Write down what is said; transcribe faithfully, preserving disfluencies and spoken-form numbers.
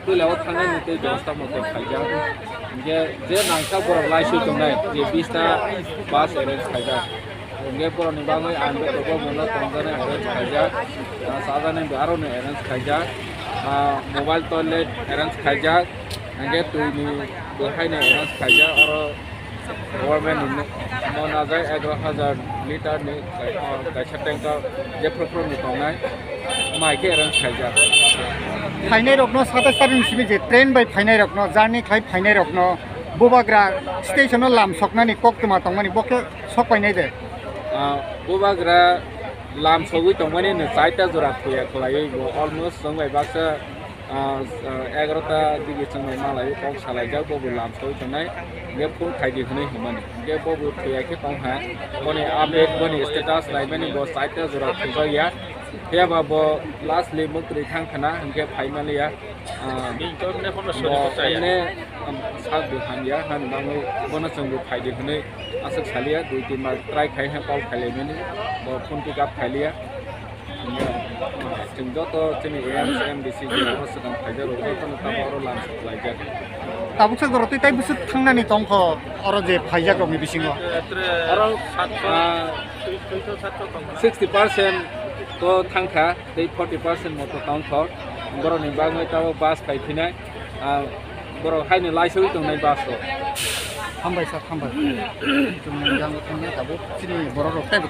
Puila o thangnai ni tei bebostha mote khaijak. Hinkhe je nangkha borok laisui tongnai, je bista bus arrange khaijak. Hinkhe borokni bagwi ang joto bo muno tongjaknai arrange khaijak. Ah, chajaknai bo aroni arrange khaijak. Ah, mobile toilet arrange khaijak. Hinkhe twini bo haino arrange khaijak. Oro Government ni no najai egaroh hajar litre ni kaisa tanker jephru phru ni tongnai mai khe arrange khaijak. Phainai rokno satais tarik ni simi je train bai phainai rokno, journey khai phainai rokno Bubagra station o lam soknani koktwma tongmani bo khe sok painai de. Ah, Bubagra lam sogwi tongmani no chaita jora thuya khwlaiwi bo almost chwng bai baksa Ah, ah, egaroh ta digi chwng bai malai kok salaijak, bo bo lam soi tongnai, hingke phone khaidi hwnwi hwnmani. Hingke bo bo thwiya khe tong ha, boni update, boni status naimani bo chaita jora thwijak ya. Phiya ba bo lastly mwkhwtwi thang khna, hingke phai maliya. Ah, bo emne, um, sak bo hamya, hani bagwi bono chwng bo phaidi hwnwi aswk saliya, dui tin bar try khai ha, call khailaimani, bo phone pick up khailiya. Chwng joto chini A M C, M D C, jora o swkang phaijak rok, jotono tamo oro lam sokhlaijak. Tabuk sak jora twi tai bwswk thangnani tongkho oro je phaijak rokni bisingo? Oro, ah, sixty percent to thangkha, tei forty percent moto tongkho. Borokni bagwi tabuk bus phai phinai, ah, borok haino laisogwi tongnai bus rok. Hambai sir, hambai. Chwngno jang thangna tabuk chini borok rok teibo